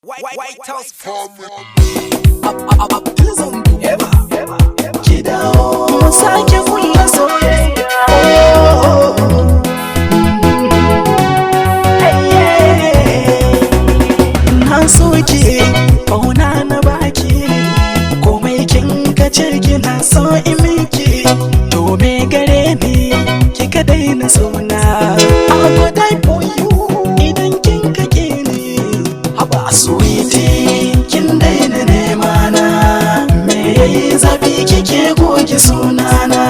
White House Ki dawo mu sake kulla soyayya. Oh, na so ki, kauna na baki, komai kin kace kina so in miki. To me gare ni kika daina sona? I go die for you idan kin kake ni. Haba sweetie, kin daina nema na, me yayi zafi kike goge sunana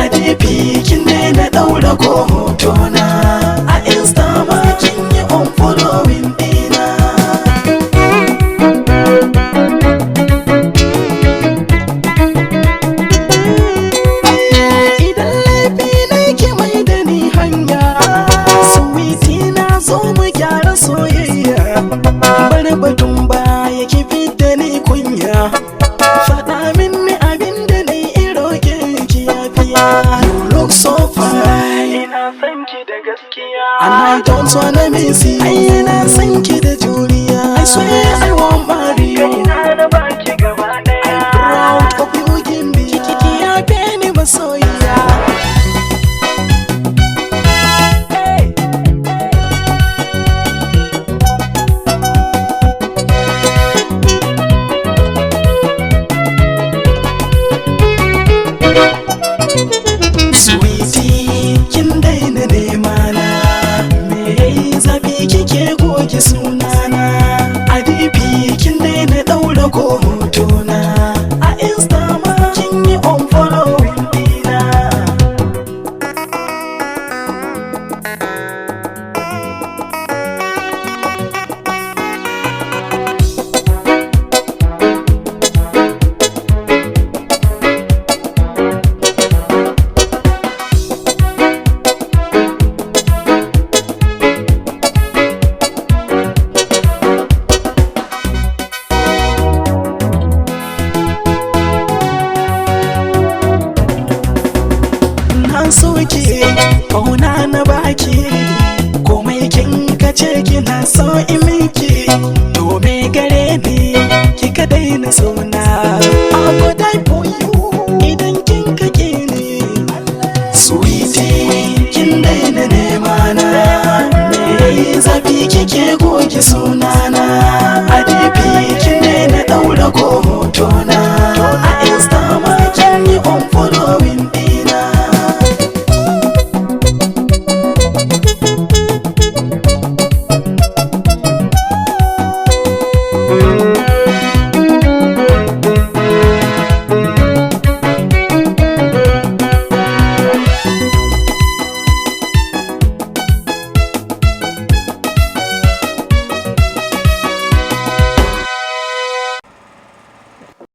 a DP? Kin daina daura ko hotona a Insta ma, kin yi unfollowing dina. Idan laifi ne ki mai da ni hanya. Sweetie, na zo mu gyara soyayya. Bar batun baya, ki fidda ni kunya. Faɗa min ni abin da na yi, roƙe ki yafiya. You look so fine. Ina son ki da gaskiya. And I don't wanna miss you. Ai ina son ki da juriya. I swear I won't marry you. Kaina na baki gaba daya. I'm proud of you, Gimbiya. Ki yafe ni, masoyiya. Hey. Sweetie, kin daina nema na, me yayi zafi kike goge sunana a DP? Kin daina daura ko hotona a Insta ma, kin yi unfollowing dina. Na soke, kauna na baki, komai kin kace kina so in miki.